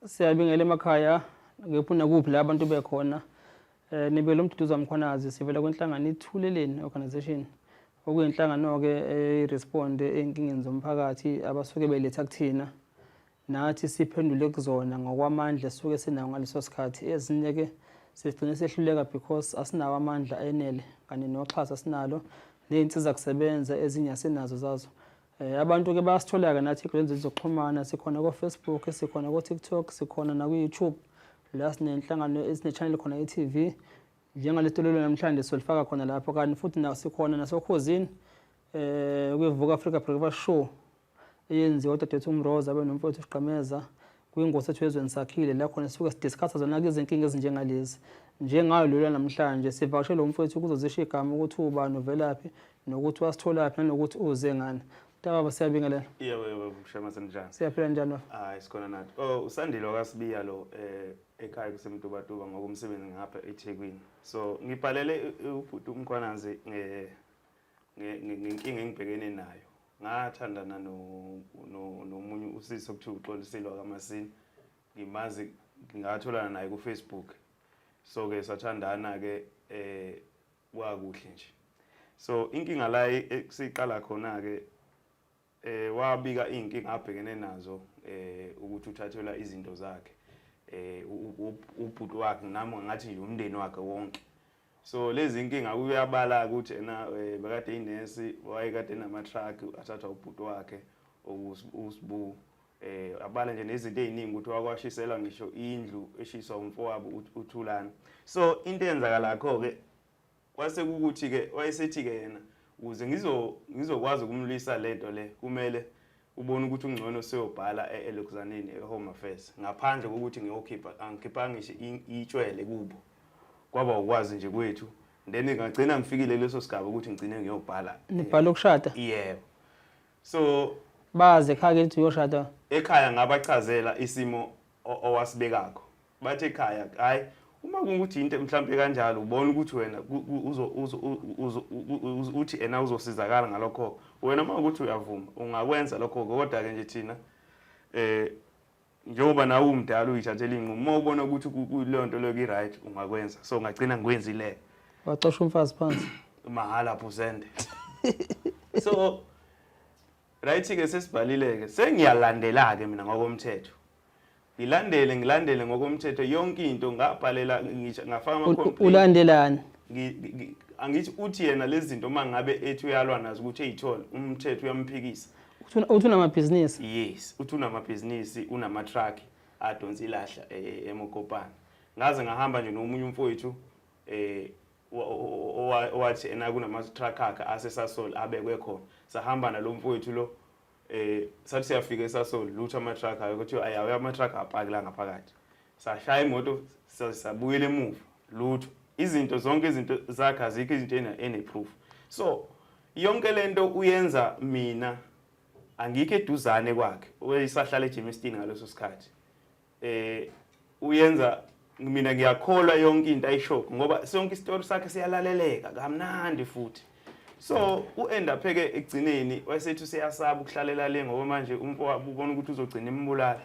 Siyabingela emakhaya kephi nakuphi la abantu bekhona. Nibele uMduduzi Mkhwanazi, sivela kwinhlangano iThuleleni Organisation, okuyinhlangano-ke eyiresponde ey'nkingeni zomphakathi abasuke beletha kuthina, nathi siphendule kuzona ngokwamandla esisuke sinawo ngaleso sikhathi. Ezinye-ke sigcine sehluleka because asinawo amandla enele kanye noxhaso asinalo, ney'nsiza kusebenza ezinye asinazo zazo. Abantu ke bayasithola-ke nathi ey'nkundleni zokuxhumana, sikhona ko-Facebook, sikhona ko-TikTok, sikhona nakwi-YouTube la sinenhlangano esine-channel khona ye-TV. Njengalesi lelo namhlanje solifaka khona lapho, kanti futhi na sikhona nasokhozini kwiVuka Africa Breakfast Show eyenziwa udadewethu uMroza abe nomfowethu uSigqemeza kwingosi ethu Ezweni Sakhile, la khona sisuke sidiscussa zona-ke izinkinga ezinjengalezi. Njengayo lolu namhlanje sivakashele umfowethu ukuzozisho igama ukuthi ubani, uvelaphi, nokuthi wasitholaphi, nanokuthi uze ngani. Mntakababa, siyabingelela. Yebo yebo, Mshema, senjani? Siyaphila, njani baba? Hayi, sikhona nathi. Oh, uSandile wakaSibiya lo, ekhaya kuseMtubatuba, ngokomsebenzi ngapha eThekwini. So ngibhalele ubhuti uMkhwanazi ngenkinga engibhekene nayo. Ngathandana no nomunye usisi okuthiwa uXolisile wakaMasini. Ngimazi ngatholana naye ku Facebook. So ke sathandana ke, kwakuhle nje. So inkinga la esiqala khona ke, wabika inkinga abhekene nazo, ukuthi uthathelwa izinto zakhe ubhuti wakhe, nami ngathi nje umndeni wakhe wonke. So lezi inkinga uyabala ukuthi ena bekade inesi, wayekade enama truck athathwa ubhuti wakhe uSibu, abala nje nezinto eziningi ukuthi wakwashisela ngisho indlu eshiswa umfowabo uThulani. So into eyenzakala ke kwase kukuthi ke wayesethi ke yena ukuze ngizokwazi ukumlwisa lento le, kumele ubone ukuthi ungcono seyobhala elokuzaneni e-Home Affairs, ngaphandle kokuthi ngiyokhipha, angikhiphanga ngisho itshwele kubo, kwaba ukwazi nje kwethu. Then ngagcina ngifikile leso sigaba ukuthi ngigcine ngiyobhala. Nibhala ukushada? Yebo. So baze ekhaya ke lithi uyoshada? Ekhaya ngabachazela isimo owasibekakho, bathi ekhaya hayi, uma kungukuthi into mhlambe kanjalo ubona ukuthi wena uzo uthi ena uzosizakala ngalokho, wena uma ukuthi uyavuma ungakwenza lokho, kodwa ke nje thina njengoba nawe umdala uyithathela inqumo, uma ubona ukuthi kuleyo nto leyo i-right ungakwenza. So ngagcina ngikwenzile. Wacosha umfazi phansi. Mahhala phusende. So right ke, sesibhalile ke, sengiyalandela ke mina ngokomthetho, ngilandele ngilandele ngokomthetho yonke into, ngabhalela ngisho ngafaka ama complaint. Ulandelani? Angithi uthi yena lezi zinto uma ngabe ethi uyalwa nazo ukuthi eyithole umthetho uyamphikisa. Uthi unamabhizinisi? Yes, uthi unamabhizinisi, unama-truck adonsa ilahla eMokopane. Ngaze ngahamba nje nomunye umfowethu owathi ena kunama-truck akhe aseSasol abekwe khona. Sahamba nalo mfowethu lo, sathi siyafika eSasol, lutho, ama-truck ayo kuthiwa ayawe, ama-truck apaki la ngaphakathi. Sashaya imoto, sabuyela emuva, lutho, izinto zonke, izinto zakhe azikho, izinto ene-proof. So yonke lento uyenza, mina angikho eduzane kwakhe, wayesahlala eGermiston ngaleso sikhathi. Uyenza, mina ngiyakholwa yonke into ayisho ngoba sonke isitori sakhe siyalaleleka kamnandi futhi. So u-end up ke ekugcineni wayesethi useyasaba ukuhlalela le ngoba manje umfowabo ubona ukuthi uzogcina imbulala,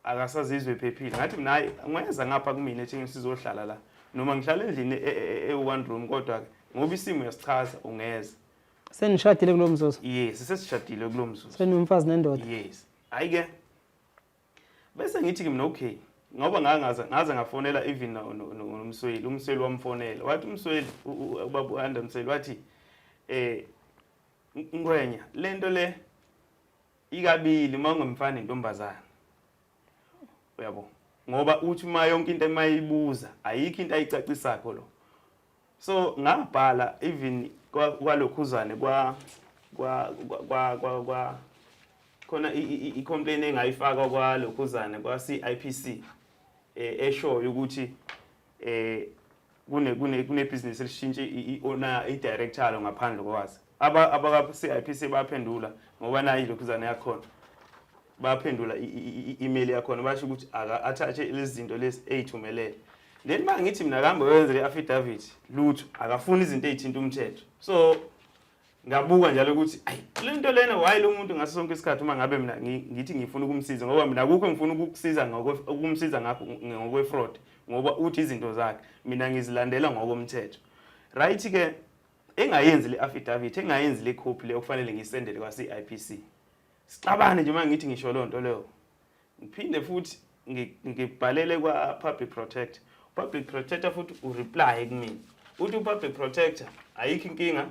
akasazizwe ephephile. Ngathi mina hayi, ungeza ngapha kumina ethi sizohlala la, noma ngihlala endlini e-one room, kodwa ke ngoba isimo uyasichaza, ungeza. Senishadile kulo mzuzu? Yes, sesishadile kulo mzuzu. Senomfazi nendoda? Yes. Hayi ke, bese ngithi ke mina okay, ngoba ngangaze ngaze ngafonela even noMsweli. UMsweli wamfonela, wathi uMsweli, ubaba uAnda Msweli, wathi Ngwenya, lento le ikabili uma ungemfana intombazana, uyabo, ngoba uthi uma yonke into emayibuza ayikho into ayicacisakho lo. So ngabhala even kwalokhuzane kwa khona i-complaint engayifaka kwalokhuzane kwa CIPC, eshoyo ukuthi kune business elishintshe i-owner, i-director yalo ngaphandle kwazi. Abaka CIPC baphendula, ngoba nayi lokhuzane yakhona, baphendula i-email yakhona, basho ukuthi aka attach lezi zinto lezi eyithumelele. Then uma ngithi mina kambe wenze le affidavit, lutho, akafuni izinto ey'thinta umthetho. So Ngabuka njalo ukuthi ayi le nto lena, why lo muntu ngaso sonke isikhathi uma ngabe mina ngithi ngifuna ukumsiza, ngoba mina akukho ngifuna ukukusiza ukumsiza ngakho ngokwe-fraud, ngoba uthi izinto zakhe mina ngizilandela ngokomthetho. Right ke, engayenzi le affidavit, engayenzi le copy le okufanele ngiyisendele kwa-CIPC. Sixabane nje uma ngithi ngisho leyo nto leyo. Ngiphinde futhi ngibhalele kwa-public protector. Public protector futhi ureply kumina, uthi u-public protector ayikho inkinga.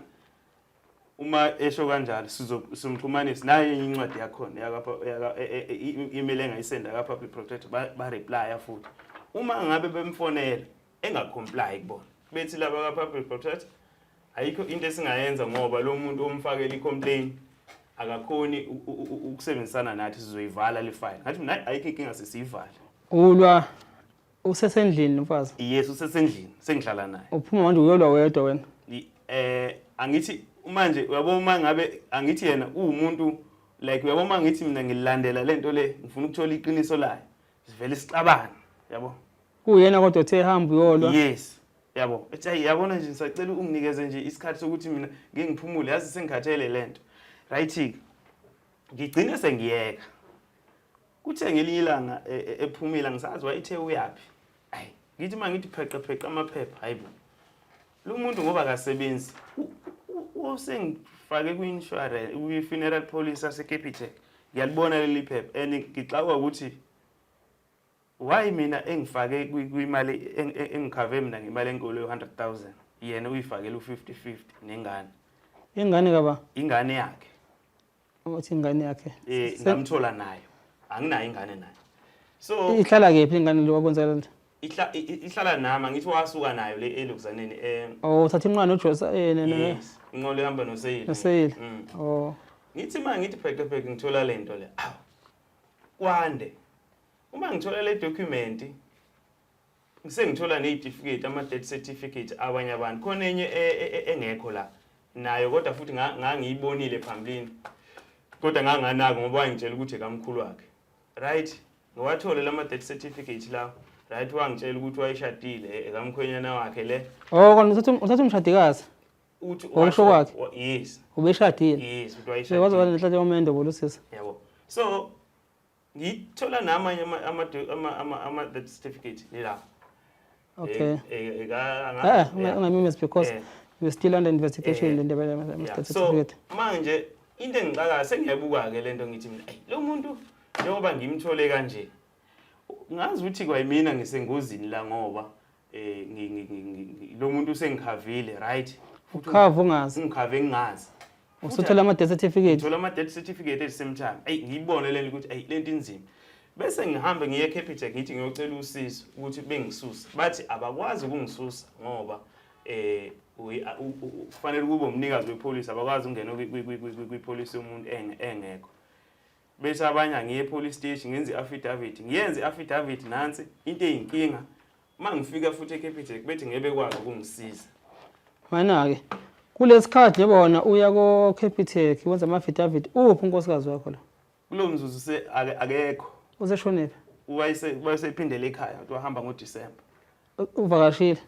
Uma esho kanjalo, sizomxhumanisa nayo enye incwadi yakhona i-email engayisenda ka-public protector. Ba-replya futhi uma ngabe bemfonela engacomply kubona, bethi laba ka-public protector ayikho into esingayenza ngoba lo muntu omfakela i-complaint akakhoni ukusebenzisana nathi, sizoyivala le file. Ngathi mina ayikho inkinga, sesiyivale. Ulwa usesendlini mfazi? Yes, usesendlini, sengihlala naye. Uphuma manje uyolwa wedwa wena? Angithi manje uyabo, uma ngabe angithi yena uwumuntu like uyabo, uma ngithi mina ngilandela lento le, ngifuna ukuthola iqiniso layo, sivele sixabane, yabo. Kuyena kodwa uthe hamba uyolwa? Yes, yabo, ethi hayi, yabona nje, ngisacela unginikeze nje isikhathi sokuthi mina ngike ngiphumule, yazi sengikhathele lento. Right, ngigcine sengiyeka. Kuthe ngelinye ilanga ephumile, angisazi wayethe uyaphi. Ayi, ngithi uma ngithi pheqe pheqe amaphepha, hayibo, lo muntu ngoba akasebenzi, usengifake kwi-insurance, kwi-funeral policy yase-Capitec. Ngiyalibona leli phepha and ngixakwa ukuthi why mina engifake kwimali engikhave mina ngemali enkulu yo-100 000, yena uyifakele u-50-50 nengane. Ingane kaba? Ingane yakhe. Uthi ingane yakhe? Ngamthola nayo, anginayo ingane nayo, so Ihlala kephi ingane lo wakwenzeka lento? Ihlala nami. Angithi wasuka nayo le elokuzaneni. Oh, uthatha inqwala noJosa Yes, inqola ihamba noseyili. Noseyili. Oh. Ngithi uma ngithi pheqe pheqe, ngithola le nto le. Awu, kwande uma ngithola le document, sengithola ney'tifiketi, ama-death certificate abanye abantu. Khona enye engekho la nayo, kodwa futhi ngangiyibonile phambilini, kodwa nganganako ngoba wangitshela ukuthi ekamkhulu wakhe. Right, ngiwathole lama death certificate lawo. Right, wangitshela ukuthi wayeshadile, ekamkhwenyana wakhe le. Oh, kona uthatha umshadikazi? Uthi Ngokusho kwakhe? Yes. Ubeshadile? Yes, uthi waze wayeshadile. Walenhlanhla yomendo bolusisa. Yabo, so ngithola namanye ama death certificate la. Okay. Ungamimezi because we're still under investigation le ndaba yama death So certificate. Manje into engixakayo, sengiyabuka-ke lento, ngithi mina, eyi, lo muntu njengoba ngimthole kanje, ngazi ukuthi kwayimina ngisengozini la, ngoba lo muntu usengikhavile, right? Futhi Ukhava ungazi. Ungikhave ngingazi. Usuthola ama death certificate. Ngithola ama-death certificate at the same time. Eyi, ngiyibone lento ukuthi eyi, lento inzima. Bese ngihambe ngiye eCapitec, ngithi ngiyocela usizo ukuthi bengisusa. Bathi abakwazi ukungisusa ngoba kufanele kube umnikazi wepolisi, abakwazi ukungena kwipolisi yomuntu engekho. Bese abanye angiye e-police station ngenze i-affidavit, ngiyenze i-affidavit, nansi into eyinkinga. Uma ngifika futhi eCapitec, bethi ngeke bekwazi ukungisiza. Mana-ke kulesikhathi njengoba wona uya ko-Capitec wenza ama-affidavit, uphi unkosikazi wakho lo? Kulowo mzuzu akekho. Useshonephi? Wayesephindele ekhaya, wahamba ngoDisemba. Uvakashile?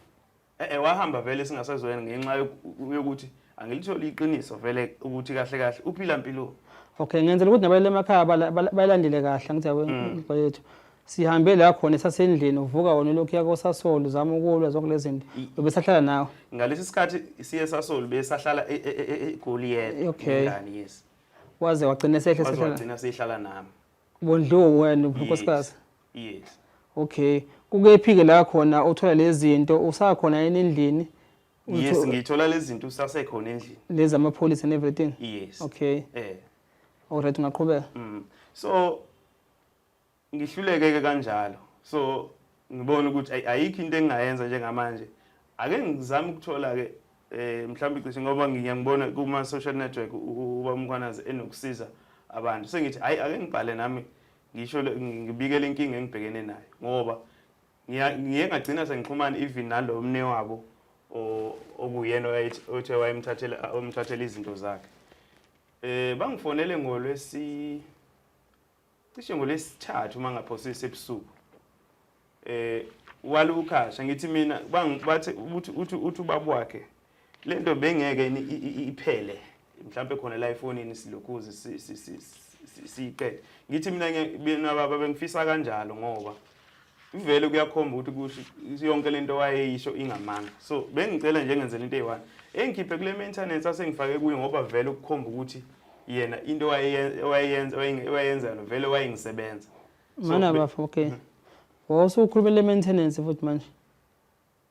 Wahamba vele singasazweni ngenxa yokuthi angilitholi iqiniso vele ukuthi kahle kahle uphila mpilo. Okay, ngenzela ukuthi nabalele emakhaya bayilandele kahle. Angithi yabo, indaba yethu sihambe la khona esasendlini, uvuka wona lokhu yako Sasol, uzama ukulwa zonke lezi zinto, ubesahlala nawe? Ngalesi sikhathi siye Sasol, besahlala eGoli yedwa. Nengane, yes. Waze wagcina sehle Waze sehlala wagcina sehlala nami. Bondliwe wena unkosikazi? Yes. Okay, kukephi-ke la khona uthola lezi zinto? Usakhona yini endlini? Yes, ngithola lezi zinto usasekhona endlini. Lezi ama-police and everything? Yes. Okay. Alright, ungaqhubeka. So ngihluleke ke kanjalo. So ngibona ukuthi ayikho into engingayenza njengamanje. Ake ngizame ukuthola ke mhlawumbe cishe ngoba ngiyangibona kuma social network uba Mkhwanazi enokusiza abantu. Sengithi hayi, ake ngibhale nami, ngisho ngibikele inkinga engibhekene nayo, ngoba ngiye ngagcina sengixhumana even nalo mne wabo okuyena othe wayemthathela, omthathela izinto zakhe. Bangifonele ngolwesi cishe ngolwesithathu uma ngaphosisi ebusuku. Walukhasha ngithi mina bathi uthi ubaba wakhe lento bengeke iphele. Mhlawumbe khona la efonini silokhuze siyiqede. Ngithi mina mina baba bengifisa kanjalo ngoba vele kuyakhomba ukuthi kusho yonke lento wayeyisho ingamanga. So bengicela nje ngenzela into eyi-one engikhiphe kule maintenance asengifake kuyo, ngoba vele ukukhomba ukuthi yena into wayeyenza wayenza vele wayengisebenza. Mana bafo, okay. Wawusukhulumela maintenance futhi manje.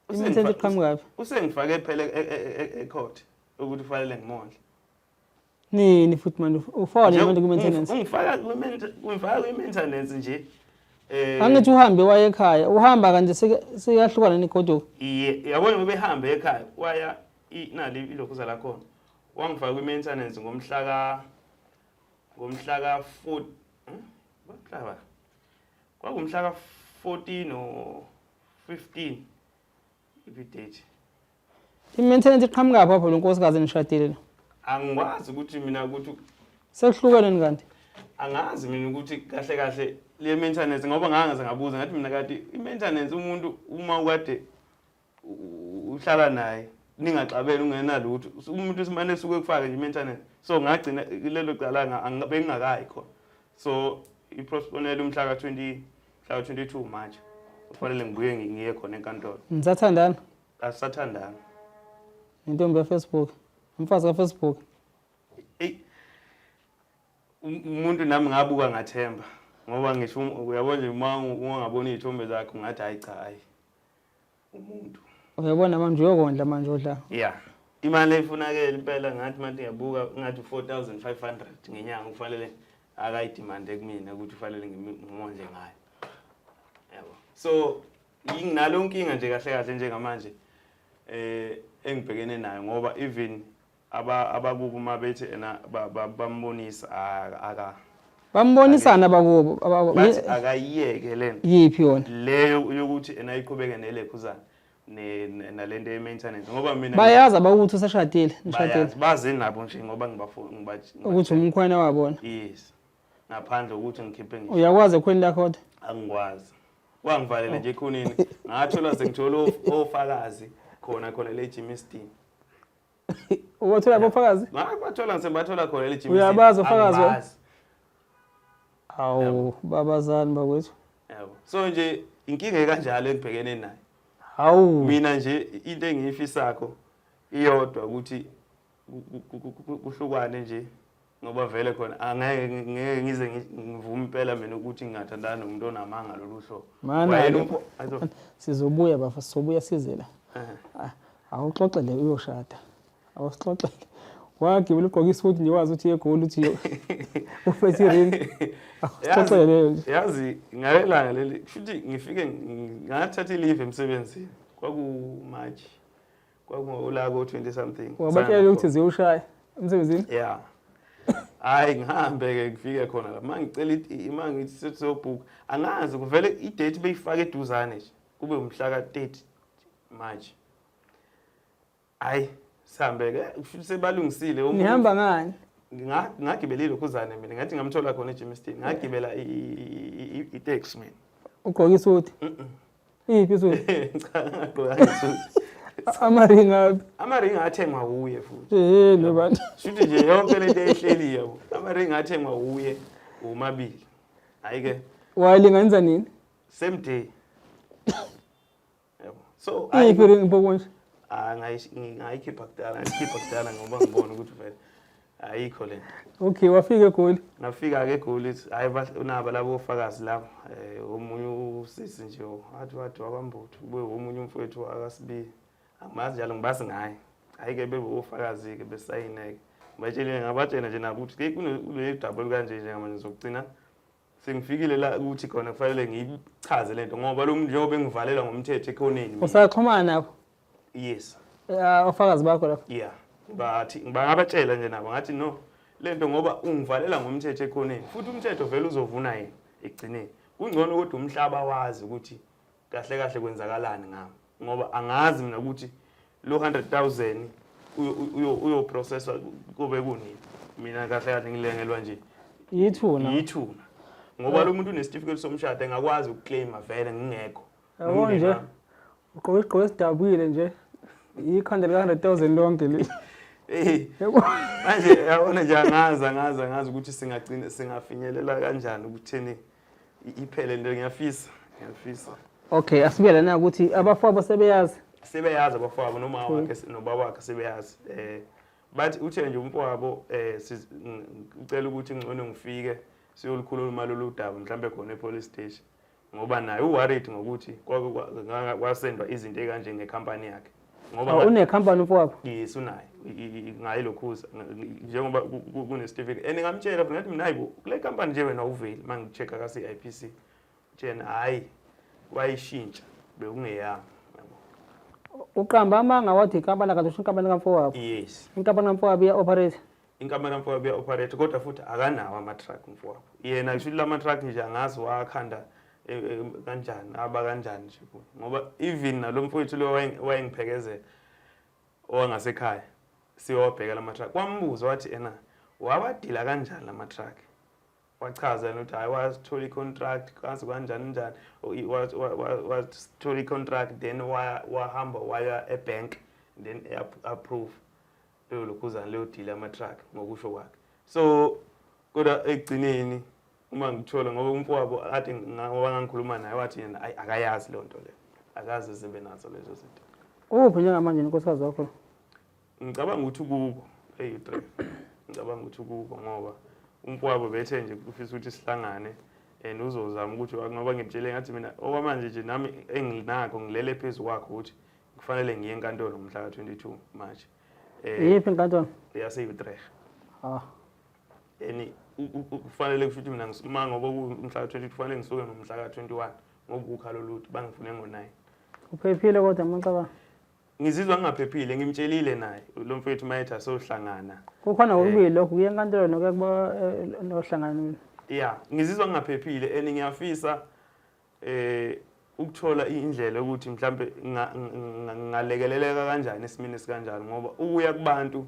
I-maintenance iqhamukaphi? Usengifake phela e-court ukuthi ufanele ngimondle. Nini futhi manje ufaka nje manje ku-maintenance? Ungifaka ungifaka kwi-maintenance nje. Angithi uhambe waye ekhaya, uhamba kanje sekahlukana nigoduka. Iye, yabona bebehambe ekhaya waya nali ilokhuza lakhona. Wangifaka kwi-maintenance ngomhla ka 4, ngomhla kwakumhla ka 14 or 15, iphi date? I-maintenance iqhamukaphi apho lo nkosikazi enishadile lo? Angikwazi ukuthi mina ukuthi Sekuhlukene ni kanti? Angazi mina ukuthi kahle kahle le maintenance, ngoba ngangaze ngabuza ngathi mina kade i-maintenance umuntu uma ukade uhlala naye ningaxabeli ungenalutho, umuntu simane suke kufake nje i-maintenance. So ngagcina lelo cala bengingakayi khona, so i-postponele umhla ka-20, mhla ka-22 March kufanele ngibuye ngiye khona enkantolo. Nisathandana? Asisathandana. Nentombi yaFacebook, umfazi kaFacebook? Eyi, umuntu nami ngabuka ngathemba, ngoba ngisho uyabona nje uma ungabona iy'thombe zakhe ungathi hayi cha, hayi umuntu. Uyabona manje uyokondla manje odla. Ya, imali efunakele impela ngathi manje ngiyabuka ngathi u-4500 ngenyanga kufanele akayidimande kumina ukuthi kufanele ngimondle ngayo, yabo. So nginalo nkinga nje kahle kahle njengamanje engibhekene nayo, ngoba even abakubo uma bethi ena bambonisa aka Bambonisana abakubo? Bathi akayiyeke lento. Yiphi yona? Leyo yokuthi ena iqhubeke nelekhuzana nalento ye-maintenance, ngoba mina Bayazi abakuthi usashadile, nishadile? Bayazi, bazi nabo nje ngoba ngibafuna. Ukuthi umkhwena wabona? Yes, ngaphandle kokuthi ngikhiphe ngisho. Uyakwazi ekhweni lakho kodwa? Angikwazi, wangivalela nje ekhoneni, ngathola sengithola ofakazi khona khona le Germiston. Uwathola abofakazi? Ngabathola, ngisembathola khona le Germiston. Uyabazi ofakazi wena? Angibazi. Awu babazani bakwethu. Yabo, so nje inkinga ekanjalo engibhekene nayo. Hawu. Mina nje into engiyifisakho iyodwa, ukuthi kuhlukwane nje, ngoba vele khona angeke ngeke ngize ngivume impela mina ukuthi ngingathandana nomuntu onamanga lolu hlobo. Mana Wayena Sizobuya bafa, sizobuya size la. Ah, awuxoxele uyoshada. Awusixoxele. Wagibela ugqoka isuti nje wazi ukuthi egoli uthi ufethe i-ring. Awusixoxele leyo nje. Yazi ngalelanga leli futhi ngifike ngathatha i-leave emsebenzini, kwaku-March, kwakungola ko-20 something. Wabatshela ukuthi ziyoshaya emsebenzini? Yeah, hayi ngihambe-ke ngifike khona la uma ngicela uma ngithi sesiyobhuka, angazi kuvele i-date beyifake eduzane nje kube umhla ka-30 March. Hayi sihambe-ke futhi sebalungisile Nihamba ngani? Ngagibela ilokhuzane mina, ngathi ngamthola khona eGermiston, ngagibela i-taxi mina. Ugqoka isuti? Iphi isuti? Cha, ngagqokanga isuti. Amaringi aphi? Amaringi athengwa wuye futhi. Eh nobantu. Shuthi nje yonke lento ehleli, yabo, amaringi athengwa wuye omabili, hhayi-ke. Walinganisa nini? Same day, yabo, so Iphi ring mpokonje? Ah, ngayikhipha kudala, ngayikhipha kudala ngoba ngibona ukuthi vele ayikho lento. Okay, wafika eGoli. Ngafika-ke eGoli, ithi hhayi unabo labo ofakazi labo, omunye usisi nje wathi wakwambutho, kube omunye umfowethu wakasibiya, angimazi njalo, ngibazi ngaye. Hhayi-ke bebe ofakazi-ke besayine-ke, ngibatshelile, ngabatshela nje nabo ukuthi kule daba olukanje njengamanje ngizokugcina sengifikile la ukuthi khona kufanele ngiyichaze lento, ngoba lo muntu njengoba engivalela ngomthetho ekhoneni mina. Usaxhumana nabo? Yes. Ofakazi bakho lapho? Yeah, bathi bangabatshela nje nabo, ngathi no, lento ngoba ungivalela ngomthetho ekhoneni futhi umthetho vele uzovuna yena ekugcineni, kungcono kodwa umhlaba wazi ukuthi kahle kahle kwenzakalani ngami, ngoba angazi mina ukuthi lo 100,000 uyoprocesswa kube kunini. Mina kahle kahle ngilengelwa nje Yithuna. Yithuna, ngoba lo muntu unesitifiketi somshado, engakwazi ukuclaima vele ngingekho. Yabo Nomndeni nje. wami. Ugqoke isigqoko esidabukile nje. Ikhanda lika 100,000 lonke le. Hey, manje yabona nje angazi angazi angazi ukuthi singagcina singafinyelela kanjani ukutheni iphele lento. Ngiyafisa, ngiyafisa. Okay, asibuye lana ukuthi abafowabo sebeyazi. Sebeyazi abafowabo, noma wakhe nobaba wakhe sebeyazi. Bathi uthe nje umfowabo ucela ukuthi ngcono ngifike siyolukhuluma lolu daba mhlambe khona e-police station, ngoba naye u-worried ngokuthi kwake kwasendwa izinto ey'kanje ngekhampani yakhe, ngoba Unekhampani umfowabo? Yes, unayo. Ngayilokhuza njengoba kune-certificate, and ngamtshela futhi ngathi mina, hayi bo, kule company nje wena awuveli uma ngi-check-a ka-CIPC. Tshena hhayi, wayishintsha, bekungeyami, yabo. Uqamba amanga, wathi inkampani, kanti usho inkampani kamfowabo. Yes. Inkampani kamfowabo iya-operate. Inkampani kamfowabo iya-operate, kodwa futhi akanawo ama-truck umfowabo yena. Kusho ukuthi lama-truck nje angazi wakhanda kanjani, aba kanjani nje kuye, ngoba even nalo mfowethu lo wayengiphekezela owangasekhaya siyowabheka lama-truck, kwambuza wathi ena wawadila kanjani lama-truck. Wachaza yena ukuthi hhayi, wathola i-contract kazi kanjani njani, wathola i-contract, then wahamba waya e-bank, then approve leyo lokhuzana, leyo deal yama-truck ngokusho kwakhe. So kodwa ekugcineni uma ngithola, ngoba umfowabo kade ngoba ngangikhuluma naye, wathi yena ayi, akayazi leyo nto leyo, akaze zibe nazo lezo zinto. Uphi njengamanje unkosikazi wakho? Ngicabanga ukuthi ukubo eyi-3, ngicabanga ukuthi ukubo, ngoba umfowabo bethe nje ufisa ukuthi sihlangane and uzozama ukuthi, ngoba ngimtshele ngathi mina okwamanje nje nami enginakho ngilele phezu kwakho ukuthi kufanele ngiye enkantolo ngomhla ka-22 March. Iyiphi inkantolo? Yase-Utrecht. Ah. And kufanele kusho ukuthi mina uma ngoba kumhla ka-22 kufanele ngisuke ngomhla ka-21, ngoba ukhalo lutho bangifune ngo-9. Uphephile kodwa macabanga? Ngizizwa ngingaphephile. Ngimtshelile naye lo mfowethu mayethi asohlangana. Kukhona kokubili lokhu, kuye enkantolo nokuya kuba nohlangana. Ya, ngizizwa ngingaphephile and ngiyafisa ukuthola indlela ukuthi mhlambe ngingalekeleleka kanjani esimeni esikanjalo, ngoba ukuya kubantu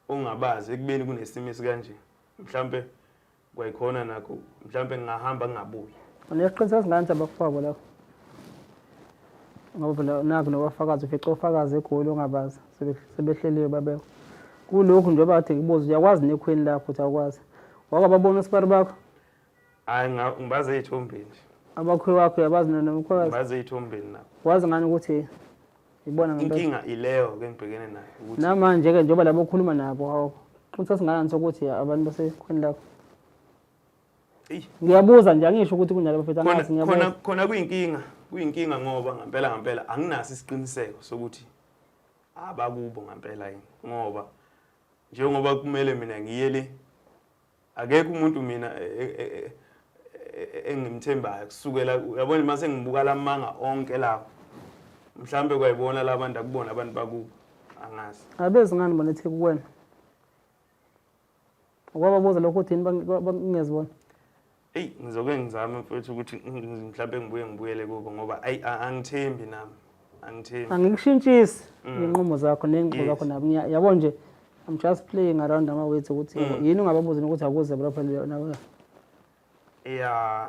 ongabazi ekubeni kunesimo esikanje, mhlambe kwayikhona nakho mhlambe ngingahamba ngingabuyi. Unesiqiniseko esingakanani sabafowabo lapho? Ngoba phela naku nobafakazi, ufica ofakazi eGoli ongabazi, sebehleliwe babekwa. Kulokhu njengoba kade ngikubuza, uyakwazi nekhweni lakho ukuthi awukwazi. Wake wababona osibari bakho? Hhayi, ngibazi ey'thombeni nje. Abakhwe wakho uyabazi nomkhwekazi? Ngibazi ey'thombeni nabo. Wazi ngani ukuthi ibona ngempela? Inkinga ileyo-ke engibhekene nayo ukuthi Namanje-ke njengoba labo okhuluma nabo, hawu, qiniseko singakanani sokuthi abantu basekhweni lakho? Eyi. Ngiyabuza nje, angisho ukuthi kunjalo bafethu, khona angazi, ngiyabuza. Khona kuyinkinga, kuyinkinga, ngoba ngempela ngempela anginaso isiqiniseko sokuthi abakubo ngempela yini, ngoba njengoba kumele mina ngiye le, akekho umuntu mina engimthembayo kusukela, uyabona, mase ngibuka lamanga onke lawo, mhlambe kwayibona labantu akubona abantu bakubo, angazi. Abezi ngani bona eTheku kuwena? Ukwababuza lokho ukuthi yini bangezibona? Eyi, ngizoke ngizame mfowethu ukuthi mhlambe ngibuye ngibuyele kubo, ngoba ayi, angithembi nami, angithembi. Angikushintshisi iy'nqumo zakho ney'ngxoxo zakho nabo. Yabo nje, I'm just playing around ama-words ukuthi yini ungababuzi ukuthi akuze lapha nawe. Ya,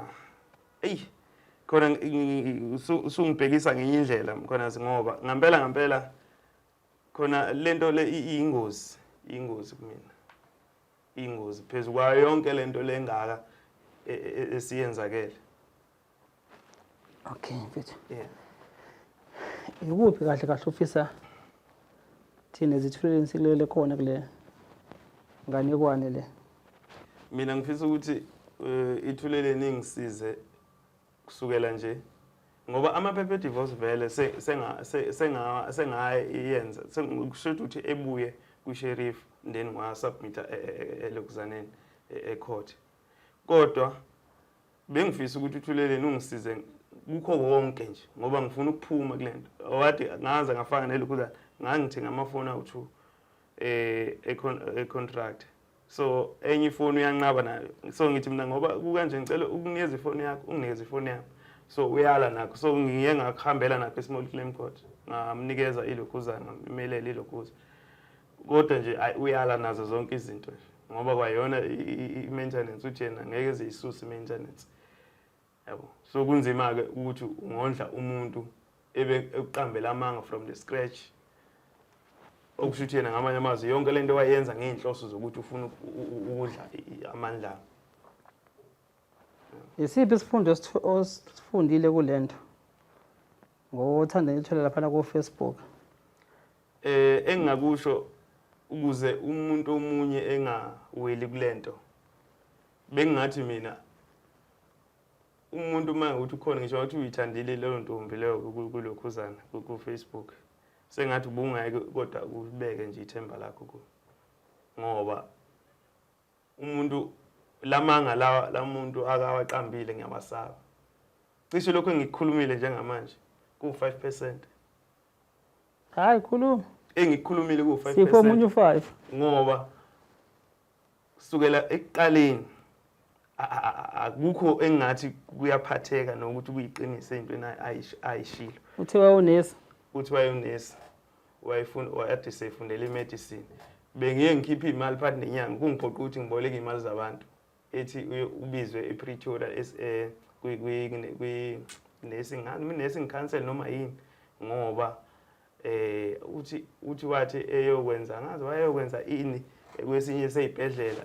eyi, khona usungibhekisa ngenye indlela khona, ngoba ngempela ngempela khona lento le iyingozi, iyingozi kumina, iyingozi phezu kwayo yonke lento lengaka esiyenzakele. Okay mfethu. Yeah. Ikuphi kahle kahle ufisa thina ezithuleleni sikulele khona kule nganekwane le? Mina ngifisa ukuthi ithuleleni ingisize kusukela nje, ngoba amaphepha e-divorce vele sengayenza, kusho ukuthi ebuye kwi-sheriff, then ngiwa-submit-a elokuzaneni e-court, kodwa bengifisa ukuthi uthuleleni ungisize kukho konke nje, ngoba ngifuna ukuphuma kule nto. Wathi ngaze ngafaka nelokhuzana, ngangithenga amafoni awu-2 e-contract, so enye ifoni uyanqaba nayo. So ngithi mina, ngoba kukanje, ngicela ukunikeza ifoni yakho, unginikeze ifoni yami. So uyala nakho, so ngiye ngakuhambela nakho e-small claim court, ngamnikeza ilokhuzana, ngammelela ilokhuza, kodwa nje ayi, uyala nazo zonke izinto nje, ngoba kwayona i-maintenance uthi yena ngeke ziyisuse i-maintenance, yabo. So kunzima-ke ukuthi ungondla umuntu ebe ekuqambela amanga from the scratch. Okusho ukuthi yena ngamanye amazwi yonke lento wayenza ngey'nhloso zokuthi ufuna ukudla amandla. Isiphi isifundo osifundile kulento? Ngothanda ngithole lapha ku Facebook. Engingakusho ukuze umuntu omunye engaweli kulento. Bengingathi mina umuntu uma ukuthi ukhona ngisho ukuthi uyithandile leyo ntombi leyo kulokhuzana ku-Facebook. Sengathi ubungeke kodwa ubeke nje ithemba lakho ku. Ngoba umuntu lamanga lawa lamuntu akawaqambile ngiyabasaba. Cishe lokho engikukhulumile njengamanje ku-5%. Hayi khuluma. Engikukhulumile ku-5%. Sipho omunye u-5. Ngoba kusukela ekuqaleni akukho engathi kuyaphatheka nokuthi kuyiqiniso entweni ayishilo. Uthiwa unesi. Uthiwa unesi. Wayefunda wayade sefundela imedicine. Bengiye ngikhiphe imali phakathi nenyanga kungiphoqa ukuthi ngiboleke imali zabantu. Ethi ubizwe ePretoria kwi nursing nursing council noma yini ngoba uthi wathi eyokwenza ngazi wayeyokwenza ini kwesinye seyibhedlela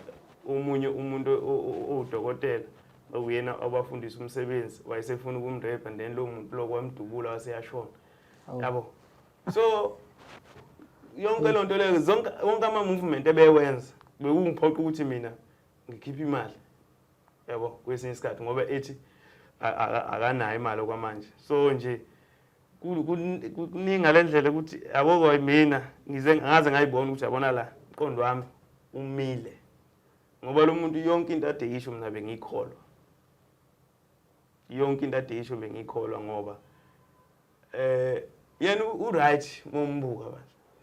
omunye umuntu owudokotela okuyena obafundisa umsebenzi wayesefuna ukumrape and then lo muntu lo kwamdubula waseyashona yabo. So yonke lonto leyo zonke wonke ama movement ebewenza bekungiphoqa ukuthi mina ngikhiphe imali yabo kwesinye isikhathi ngoba ethi akanayo imali okwamanje. So nje kuningi ngalendlela ukuthi yabo mina ngize ngaze ngayibona ukuthi yabona la umqondo wami umile ngoba lo muntu yonke into ade yisho mina bengikholwa, yonke into ade yisho bengikholwa ngoba yena u right mombuka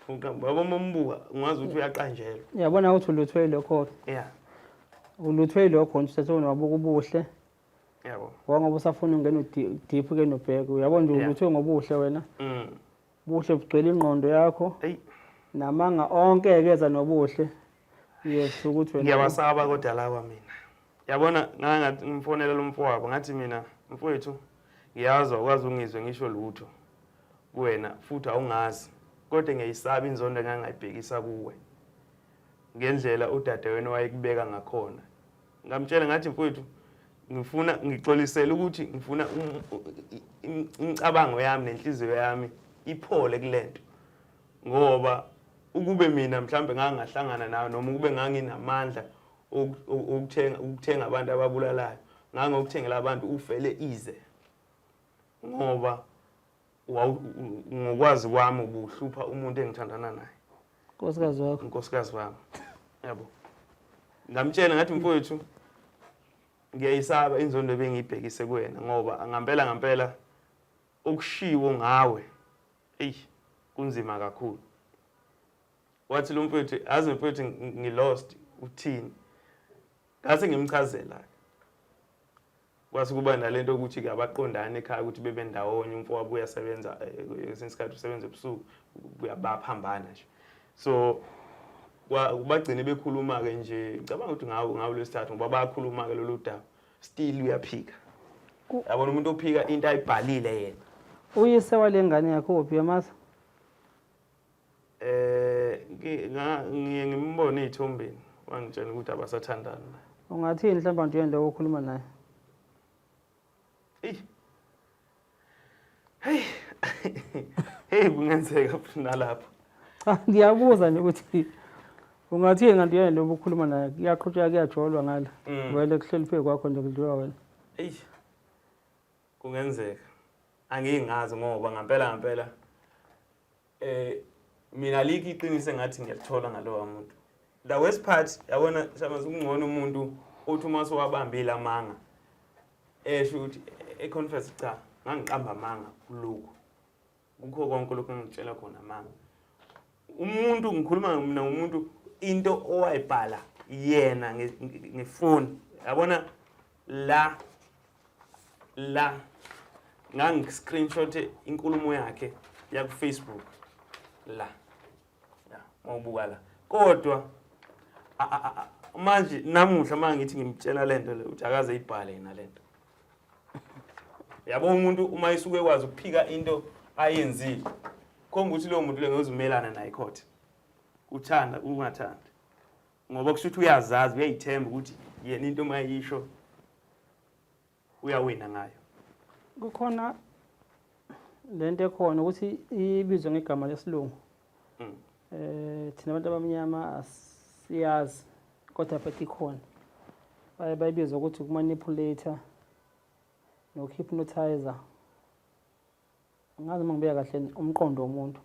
bandla baba mombuka ungazi ukuthi uyaqanjelwa. Uyabona ukuthi uluthwe lokho. Yeah. Uluthwe lokho nje uthathe wabuka ubuhle. Yabo. Ngoba usafuna ungena deep ke nobheke. Uyabona nje uluthwe ngobuhle wena. Buhle bugcwele ingqondo yakho. Hey. Namanga onke ekeza nobuhle. Yes ukuthi wena. Ngiyabasaba kodwa lawa mina. Yabona ngathi ngimfonela lo mfowabo ngathi mina mfowethu ngiyazi awukwazi ungizwe ngisho lutho kuwena futhi awungazi kodwa ngiyayisaba inzondo engangayibhekisa kuwe ngendlela udadewenu wayekubeka ngakhona. Ngamtshela ngathi mfowethu ngifuna ngixolisele ukuthi ngifuna imicabango yami nenhliziyo yami iphole kulento ngoba ukube mina mhlambe ngangahlangana nawe noma ukube nganginamandla ukuthenga abantu ababulalayo ngangokuthengela abantu ufele ize ngoba ngokwazi kwami ubuhlupha umuntu engithandana naye nkosikazi wakho unkosikazi wami yabo. Ngamtshela ngathi mfowethu ngiyayisaba inzondo ebengiyibhekise kuwena ngoba ngempela ngempela okushiwo ngawe ey kunzima kakhulu. Wathi lo mfowethu azi mfowethu ngilost uthini. Ngase ngimchazela kwase kuba nalento ukuthi ke abaqondane ekhaya ukuthi bebe ndawonye umfowabo uyasebenza kwesinye isikhathi usebenza ebusuku bayaphambana nje. So bagcine bekhuluma ke nje ngicabanga ukuthi ngawo lesithathu ngoba bayakhuluma ke lolu daba still uyaphika. Yabona umuntu ophika into ayibhalile yena. Uyise walengane yakho uphi yamazi? Ngiye ngimbone ezithombeni wangitshela ukuthi abasathandana. Ungathini mhlawumbe nje yena okhuluma naye? Hey. Hey. Hey kungenzeka futhi nalapho. Cha ngiyabuza nje ukuthi ungathini kanti yena lo okhuluma naye kuyaqhutsheka kuyajolwa ngala. Vele kuhleli phezu kwakho nje kudliwa wena. Hey. Kungenzeka. Angingazi ngoba ngempela ngempela mina likho iqiniso engathi ngiyalithola ngalowa muntu. The worst part yabona shamazi kungcono umuntu othi uma sowabambile amanga esho ukuthi econfess cha ngangiqamba amanga kulokhu kukho konke lokhu engitshela khona amanga. Umuntu ngikhuluma mina umuntu into owayibhala yena ngefoni yabona la ngangi screenshot inkulumo yakhe ya ku Facebook la ya mawubuka la kodwa manje namuhla mangithi ngimtshela lento le uthi akaze ibhale yena lento. Yabo umuntu uma esuke kwazi ukuphika into ayenzile khonga ukuthi lowo muntu lengozumelana naye court. Uthanda ungathandi, ngoba kusho ukuthi uyazazi, uyayithemba ukuthi yena into mayisho uyawina ngayo. Kukhona lento ekhona ukuthi ibizwe ngegama lesilungu. Thina abantu abamnyama asiyazi, kodwa futhi ikhona. Baye bayibiza ukuthi ukumanipulate nokuhypnotizer. Angazi uma ngibeka kahle umqondo womuntu.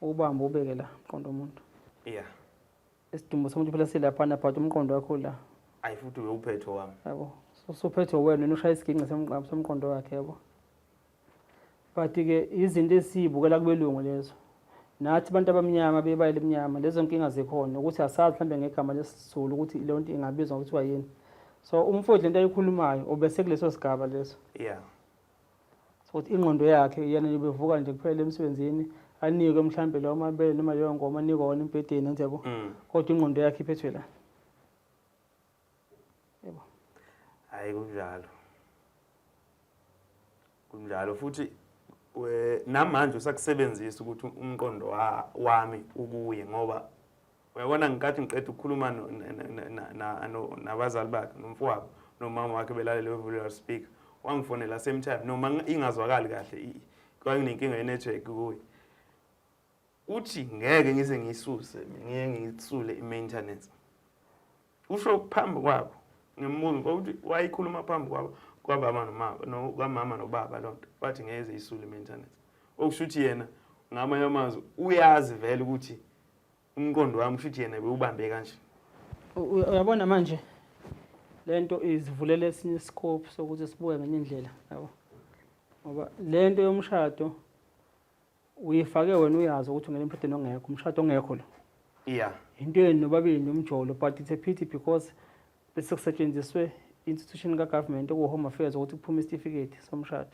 Ubambe ubeke la umqondo womuntu. Isidumbu somuntu phela silaphana, but umqondo wakho la. Ayi, futhi uyowuphethe wami. Yabo. Usuphethe wena, ushaya isiginci somqondo wakhe, yabo. But ke izinto esizibukela kubelungu lezo. Nathi abantu abamnyama bebayile emnyama, lezo nkinga zikhona ukuthi asazi mhlambe ngegama lesiZulu ukuthi leyo nto ingabizwa ngokuthiwa yini. So umfowethu lento ayikhulumayo ubese kuleso sigaba leso. So ukuthi ingqondo yakhe yena nje bevuka nje kuphela emsebenzini, anikwe mhlambe lawo mabele noma leyo ngoma anikwe wona embhedeni, angithi yabo. Kodwa ingqondo yakhe iphethwe la. Yebo. Hayi, kunjalo. Kunjalo futhi namanje usakusebenzisa ukuthi umqondo wami ukuye, ngoba uyabona ngikathi ngiqeda ukukhuluma nabazali bakhe nomfowabo nomama wakhe belalele bevule speaker, wangifonela same time noma ingazwakali kahle, kwakunenkinga ye-network kuye. Uthi ngeke ngize ngiyisuse, ngiye ngiyisule i-maintenance. Usho phambi kwabo, ngimbuza ukuthi wayikhuluma phambi kwabo kwababa nomama, no kwamama nobaba lonto, wathi ngeke ize isule i-maintenance. Okusho ukuthi yena ngamanye amazwi uyazi vele ukuthi umqondo wami kusho ukuthi yena bewubambe kanje. Uyabona manje lento izivulela esinye iscope sokuthi sibuke ngenye indlela, yabo, ngoba lento yomshado uyifake wena uyazi ukuthi ungena emshadweni ongekho, umshado ongekho lo. Into yenu nobabili nomjolo, but it's a pity because bese kusetshenziswe institution ka-government okuwu-Home Affairs ukuthi kuphume isitifiketi somshado.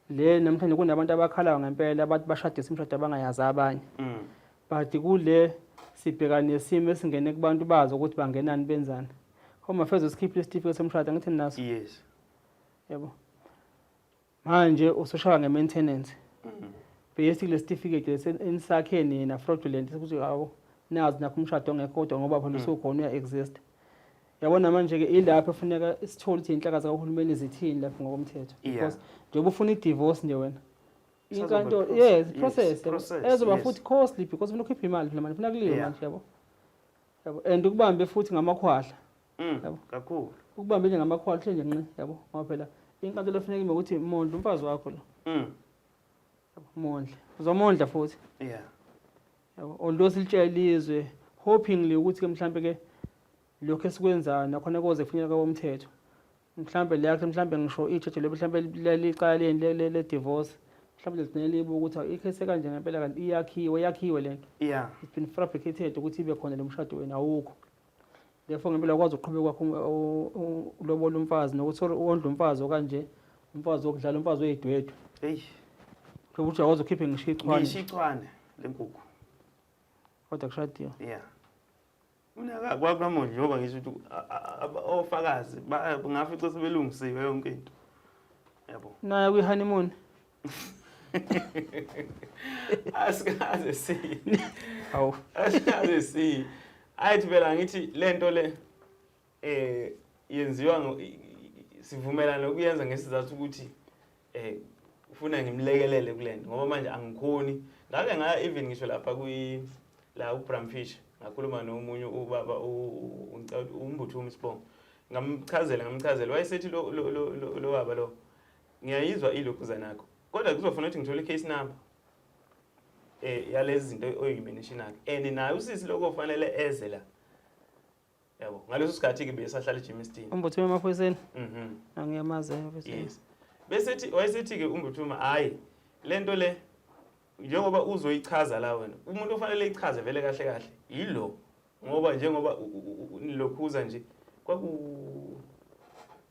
Le namhlanje kunabantu abakhalayo ngempela abathi bashadisa imishado abangayazi abanye. But kule sibhekana nesimo esingene kubantu bazi ukuthi bangenani benzani. Home Affairs usikhiphile isitifiketi somshado, angithi naso? Yes. Yabo. Manje usushaya nge-maintenance. Basically le certificate enisakhe nina fraudulent ukuthi hawo nazi nakho umshado ongekho, kodwa ngoba phela usukhona uya-exist. Yabona manje ke ilapho efuneka sithole ukuthi inhlaka zikahulumeni zithini lapho ngokomthetho. Because njengoba ufuna i-divorce nje wena, Isazoba inkantolo, process. Yes, process, yabo. Process, Ezoba yes. futhi costly because ufuna ukhipha imali phela manje, ufuna kuliwe manje, yabo. Yabo, and ukubambe futhi ngamakhwahla. Yabo. Kakhulu. Ukubambe nje ngamakhwahla nje nqi, yabo, ngoba phela inkantolo efuneka ime ukuthi mondla umfazi wakho lo. Yabo, mondla. Uzomondla futhi. Yabo, although silitshela izwe hopingly ukuthi ke mhlambe ke lokho esikwenzayo nakhona koze kufinyelele komthetho. Mhlambe le yakhe, mhlambe ngisho ijaji lelo mhlambe licala le divorce, mhlambe ligcine libuka ukuthi awu, icase kanje ngempela kanti iyakhiwe, yakhiwe lento. It's been fabricated ukuthi ibe khona lo mshado wena awukho. Therefore ngempela ukwazi ukuqhubeka kwakho ulobola umfazi nokuthi wondle umfazi okanje, umfazi wokudlala, umfazi oyidwedwe. Hey. Ukuthi uyakwazi ukhiphe ngisho ichwane. Ngisho ichwane lenkukhu. Kodwa kushadiwe. Mina kwakamondli njengoba ngisho ukuthi ofakazi ngafica sebelungisiwe yonke into. Yabo. Naye kwi-honeymoon. Asikaze si. Hawu. Asikaze si. Ayithi phela ngithi lento le yenziwa sivumelana ukuyenza ngesizathu ukuthi ufuna ngimlekelele kulento ngoba manje angikhoni. Ngake ngaya even ngisho lapha kwi la uBram Fish, ngakhuluma nomunye ubaba ngicela ukuthi uMbuthuma isibongo, ngamchazela wayesethi lo baba lo ngiyayizwa ilokhuzana yakho, kodwa kuzofuna ukuthi ngithole i-case number yalezi zinto oyimentionayo, and naye usisi lokho kufanele eze la, yabo. Ngaleso sikhathi ke besahlala eGermiston. Umbuthuma emaphoyiseni? Angiyamazi emaphoyiseni. Yes. Bese wayesethi ke uMbuthuma, hayi lento le njengoba uzoyichaza la wena, umuntu ofanele ichaze vele kahle kahle yilo, ngoba njengoba nilokhuza nje kwaku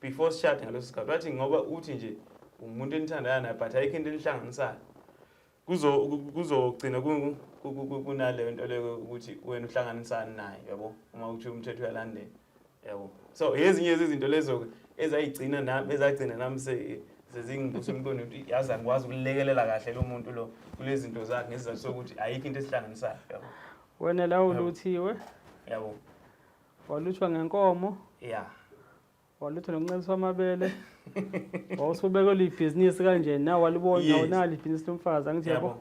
before sishade ngaleso sikhathi, wathi ngoba uthi nje umuntu enithandana naye but ayikho into enihlanganisayo, kuzogcina kunaleyo nto leyo ukuthi wena uhlanganisani naye, yabo, uma uthi umthetho uyalandela, yabo. So ezinye izinto lezo ezayigcina nami, ezagcina nami sezingibusa emqondweni ukuthi yazi angikwazi ukulekelela kahle lo muntu lo kulezi zinto zakhe ngesizathu sokuthi ayikho into esihlanganisayo, yabo. Wena la uluthiwe. Yabo. Waluthwa ngenkomo. Yeah. Waluthwa nokunceliswa amabele. Wawusubekelwa ibhizinisi kanje nawe walibona awunalo ibhizinisi lomfazi angithi yabo.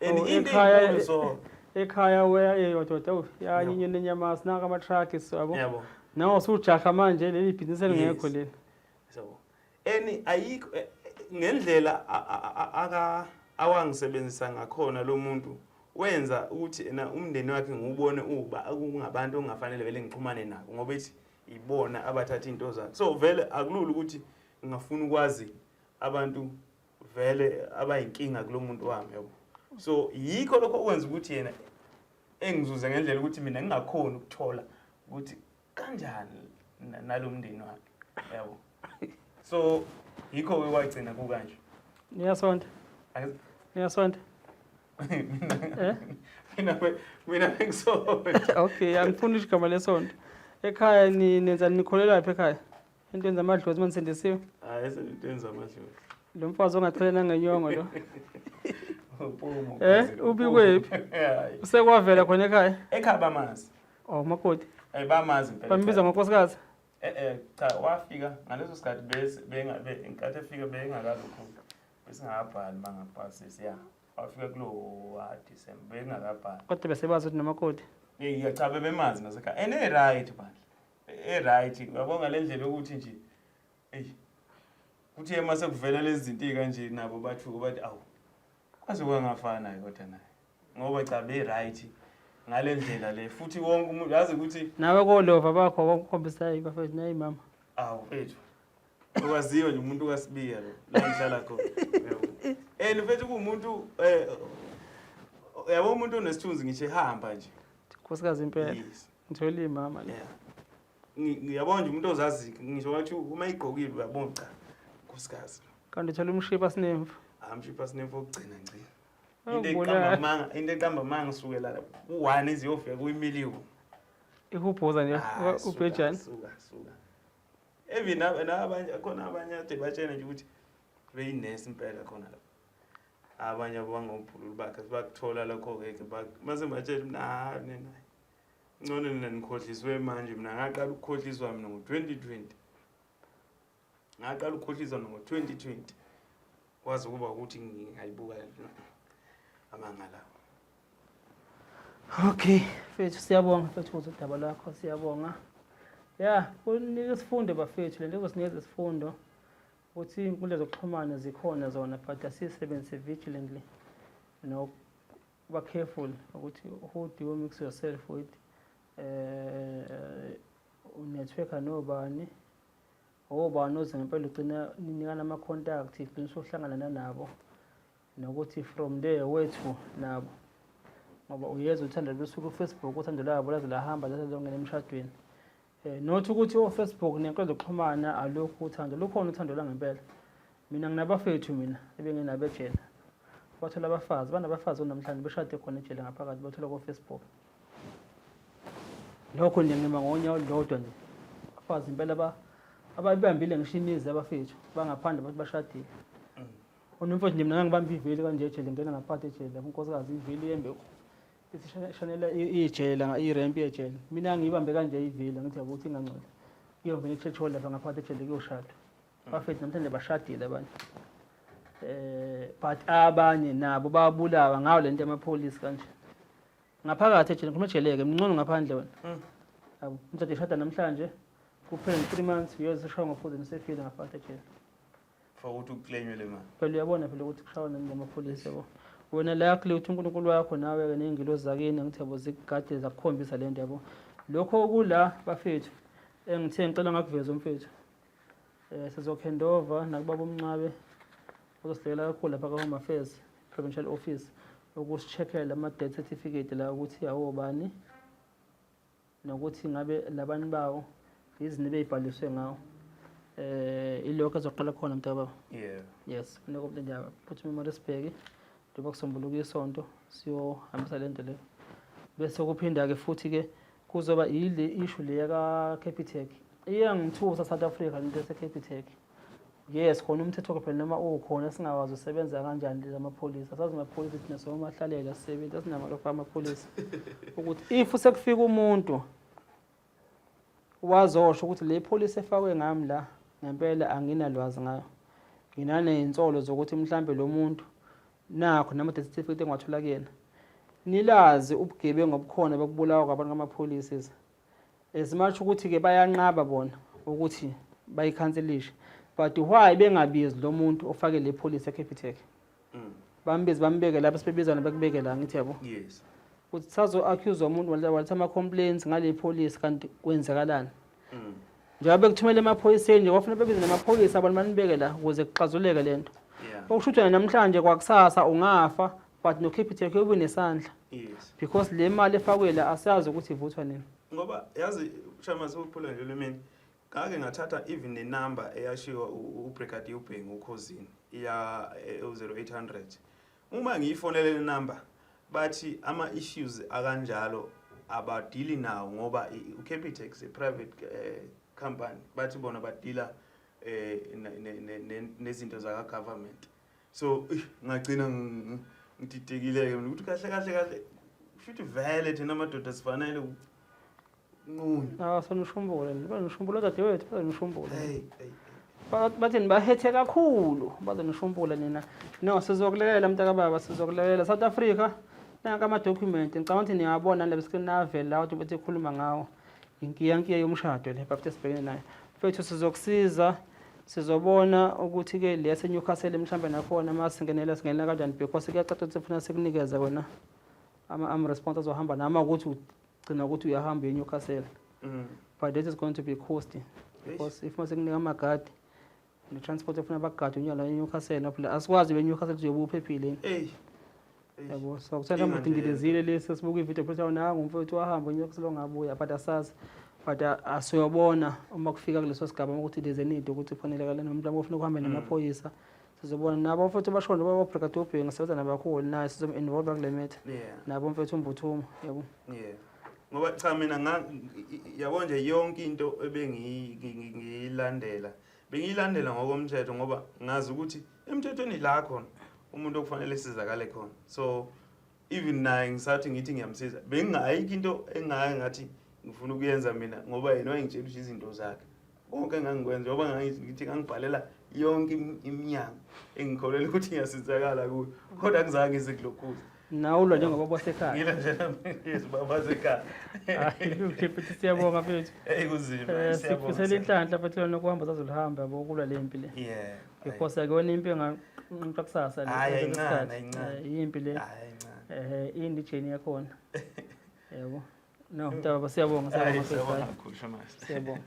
And oh, into enkulu so ekhaya weya eyododa yanyinye nenyama sinaka ama truck so yabo. Yabo. Nawe usujaha manje leli bhizinisi elingekho leli. So and ayikho eh, eh, ngendlela aka awangisebenzisa ngakhona lo muntu wenza ukuthi ena umndeni wakhe ngiwubone uba kungabantu ongafanele vele ngixhumane nabo ngoba ethi ibona abathatha into zakhe. So vele akulula ukuthi ngingafuna ukwazi abantu vele abayinkinga kulo muntu wami yabo. So yikho lokho okwenza ukuthi yena engizuze ngendlela ukuthi mina ngingakhoni ukuthola ukuthi kanjani nalo mndeni wakhe yabo. So yikho ke kwagcina kukanje. Niyasonta? Niyasonta? Eh? Mina bengisonta. Okay, angifuni igama lesonto. Ekhaya ni nenza nikholelwa phi ekhaya? Entweni zamadlozi manisindisiwe? Hayi, entweni zamadlozi. Lo mfazi ongaqhelena ngenyongo lo. Eh, ubikwephi? Usekwavela khona ekhaya? Ekhaya bamazi. Oh, makoti. Eh, bamazi impela. Bambiza ngonkosikazi? Eh eh cha wafika ngaleso sikhathi bese benga inkathi efika bengakazokhu besingakabhali bangabhasisi ya. Wafika kulo wa December bengakabhali. Kodwa bese bazi ukuthi nomakoti. Eh cha bebemazi nasekhaya. And e right bandla. E-right uyabona ngale ndlela yokuthi nje eyi kuthi uma sekuvela lezi zinto ey'kanje nabo bathuke bathi awu kwaze kwangafana-ke kodwa naye ngoba cha be-right ngale ndlela le futhi wonke umuntu yazi ukuthi nawe kolova bakho wakukhombisa hayi bafethu nayi mama awu mfethu okwaziwa nje umuntu kaSibiya lo la ngihlala khona and mfethu kuwumuntu yabo umuntu onesithunzi ngisho ehamba nje nkosikazi impela yes ngithola imama le yeah ngiyabona nje umuntu ozazi ngisho wathi uma igqokile uyabona cha nkosikazi kanti uthola umshipa sinemfu amshipa sinemfu okugcina ngci into eqamba amanga into eqamba amanga sukela ku-1 iziyofika kwi-million ihubhuza nje ubhejane suka suka even nabanye khona abanye ade batshena nje ukuthi beyinesi impela khona lapho abanye abangobhululu bakhe bakuthola lokho-ke mase batshela mina hayi nina ngcono nina nikhohliswe manje mina ngaqala ukukhohliswa mina ngo-2020 ngaqala ukukhohliswa mina ngo-2020 kwaze kuba ukuthi ngingayibuka amanga lawo. Okay, mfethu siyabonga mfethu ukuze udaba lwakho siyabonga. Ya, kunika isifundo bafethu lento izosinikeza isifundo ukuthi iy'nkundla zokuxhumana zikhona zona but asiyisebenzise vigilantly nokuba careful ukuthi who do you mix yourself with unetworka nobani obani oze ngempela ugcina ninikana ama-contact ugcina usuhlangana nanabo nokuthi from there wethu nabo ngoba uyeza uthando lusuku ku-Facebook uthando lwabo laze lahamba laze longena emshadweni not ukuthi o-Facebook nenkundla zokuxhumana alukho uthando lukhona uthando langempela mina nginabafethu mina ebenginabo ejele bathola abafazi banabafazi namhlanje beshade khona ejele ngaphakathi bathola ko-Facebook lokho nje ngima ngonyawo olulodwa nje abafazi impela abayibambile ngisho imizi abafethu bangaphandle bathi bashadile Unomfowethu nje mina ngangibamba iveli kanje ejele ngena ngaphakathi ejele lapho unkosikazi iveli yembe isishanela ijele iremp yejele mina ngiyibambe kanje iveli ngithi yabo ukuthi ingangcola iyongena e-church hall lapha ngaphakathi ejele kuyoshadwa bafethu namhlanje bashadile abanye but abanye nabo babulawa ngayo lento yamapholisi kanje ngaphakathi ejele ngikhuluma ejele-ke mncono ngaphandle wena yabo umthathe ishada namhlanje kuphele 3 months uyoze ushawa ngophuzeni usefile ngaphakathi ejele For ukuthi uklenywe le mali. Phela uyabona phela ukuthi kushawa nani ngamapholisa yabo. Wena luckily uthi uNkulunkulu wakho nawe ke nezingilozi zakini ngithi yabo zikugade zakukhombisa lento yabo. Lokho okula bafethu engithe ngicela ngakuveza umfethu. Sizokhandova nakubaba uMncabe uzosilekelela kakhulu lapha ka Home Affairs Provincial Office ukusicheckela ama death certificate la ukuthi awobani nokuthi ngabe labantu bawo izinto ebeyibhaliswe ngawo ilokho ezoqala khona mntakababa. Yeah. Yes, funeka umuntu nje aphuthume eMaritzburg njengoba kusombuluka isonto siyohambisa le nto leyo. Bese kuphinda-ke futhi-ke kuzoba yile issue le yaka-Capitec. Iyangithusa South Africa lento yase-Capitec. Yes, khona umthetho phela noma ukhona singawazi usebenza kanjani lezi amapholisa. Asazi amapholisa thina somahlalela sisebenza asinamali amapholisa. Ukuthi if sekufika umuntu wazosho ukuthi le pholisi efakwe ngami la ngempela anginalwazi ngayo. Nginaney'nsolo zokuthi mhlambe lo muntu nakho nama-death certificate engiwathola kuyena. Nilazi ubugebengu obukhona bokubulawa kwabantu ngamapholisa. As much ukuthi-ke bayanqaba bona ukuthi bayikhanselishe but why bengabizi lo muntu ofake le policy eCapitec? Bambize bambeke lapho sibebizana bekubeke la ngithi yabo. Yes. Ukuthi sazo-accuse umuntu waletha ama-complaints ngale policy kanti kwenzakalani. Njengoba bekuthumela emaphoyiseni nje kwafuna bebize namaphoyisa abantu banibeke la ukuze kuxazuleke le nto. Okusho ukuthi wena namhlanje kwakusasa ungafa but no-Capitec uyobe unesandla. Yes. Because le mali efakwe la asazi ukuthi ivuthwa nini. Ngoba yazi Shama sewuphula nje lemini. Ngake ngathatha even nenumber eyashiwa uBrigadier uBhengu ukhosini ya 0800. Uma ngiyifonele le number bathi ama issues akanjalo abadili nawo ngoba uCapitec is a private company, bathi bona badila nezinto zaka government. So ngagcina ngididekile ke mina ukuthi kahle kahle kahle futhi vele thina amadoda sifanele unqunywa. Ah, sonishumbule, banishumbula dadewethu, banishumbula. Hey, hey. Bathi nibahethe kakhulu, bazonishumbula nina. No, sizokulekelela mntakababa, sizokulekelela. South Africa, nanka ama-document, ngicabanga ukuthi niyawabona la screen navela la ukuthi bethi khuluma ngawo. Inkiyankiya yomshado le bafethu esibhekene nayo. Mfethu sizokusiza, sizobona ukuthi-ke le yaseNewcastle mhlawumbe nakhona uma singenela singenela kanjani because kuyacaca ukuthi sifuna sikunikeze wena ama-response azohamba nama ukuthi ugcina ukuthi uyahamba uye eNewcastle. But that is going to be costly because if masekunika amagadi ne-transport efuna bagade unyaka la eNewcastle lapho la asikwazi be-Newcastle ukuthi uyobe uphephile. Hey. Yabo, so kuthatha Inkinga nje mudindilezile lesi sibuka ividiyo futhi awunanga umfowethu wahamba uNewcastle ongabuya but asazi but asiyobona uma kufika kuleso sigaba ukuthi there's a need ukuthi kufanelekale noma mhlawumbe ufuna ukuhamba namaphoyisa sizobona nabo futhi bashona baba Brigadier Ubhengu sebenza nabakhulu naye sizom-involve kule matter. Nabo mfethu uMbuthuma yabo. Yeah. Ngoba cha mina yabo nje yonke into ebengiyilandela bengiyilandela ngokomthetho ngoba ngazi ukuthi emthethweni la khona umuntu okufanele sizakale khona. So even naye ngisathi ngithi ngiyamsiza bengingayikho into engake ngathi ngifuna ukuyenza mina ngoba yena wayengitshela ukuthi izinto zakhe konke engangikwenza ngoba ngithi ngangibhalela yonke iminyango engikholelwa ukuthi ngiyasizakala kuyo kodwa angizange ngize kulokhuza. Nawe ulwa njengoba basekhaya. Ngila nje nami baba sekhaya. Hayi futhi siyabonga mfethu. Hey kunzima siyabonga. Sikufisela inhlanhla futhi lona kuhamba sazolihamba yabo ukulwa le mpi le. Yeah. Because akuyona impi enganqoqa kusasa le. Hayi ayincane ayincane. Impi le. Hayi ayincane. Indijeni yakhona. Yabo. No, mntaba siyabonga siyabonga. Siyabonga kakhulu Shamase. Siyabonga.